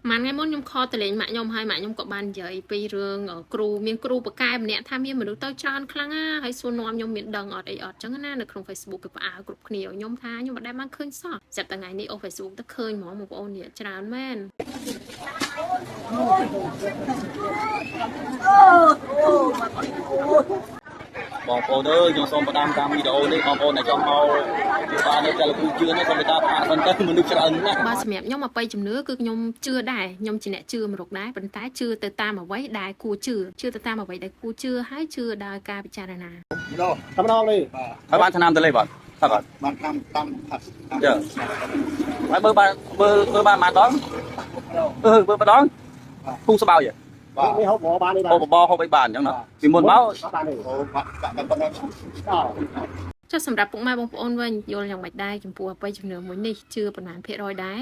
ម៉ានថ្ងៃមុនខ្ញុំ call ទៅលេងម៉ាក់ខ្ញុំហើយម៉ាក់ខ្ញុំក៏បាននិយាយពីរឿងគ្រូមានគ្រូបកែម្នាក់ថាមានមនុស្សទៅច្រើនខ្លាំងណាហើយសួរនាំខ្ញុំមានដឹងអត់អីអត់ចឹងណានៅក្នុង Facebook គេផ្អើលគ្រប់គ្នាខ្ញុំថាខ្ញុំមិនដែលបានឃើញសោះស្រាប់តែថ្ងៃនេះអូ Facebook ទៅឃើញហ្មងបងប្អូននេះច្រើនមែន បងប្អូនអើយខ្ញុំសូមផ្ដាំតាមវីដេអូនេះបងប្អូនដែលចង់មកជួបបាននៅតែលោកគ្រូជឿនេះសូមមេត្តាផ្អាកសិនទៅមនុស្សច្រើនណាស់ បើសម្រាប់ខ្ញុំអបិយជំនឿគឺខ្ញុំជឿដែរខ្ញុំជាអ្នកជឿមរុកដែរប៉ុន្តែជឿទៅតាមអ្វីដែលគួរជឿជឿទៅតាមអ្វីដែលគួរជឿហើយជឿដោយការពិចារណា តែម្ដងនេះ ហើយបានឆ្នាំទៅលេបាទថាបាទ បានតាមតាមផាត់តាម ចាហើយបើបានបើបើបានមួយដងអឺបើម្ដងធូរស្បើយ បាទ នេះហូបបាននេះ ហូបបបរហូបអីបានអញ្ចឹងណាពីមុនមក បានទេ អូបាក់បាក់តែប៉ុណ្ណឹង ចុះសម្រាប់ពុកម៉ែបងប្អូនវិញយល់យ៉ាងម៉េចដែរចំពោះអបិយជំនឿមួយនេះជឿប៉ុន្មានភាគរយដែរ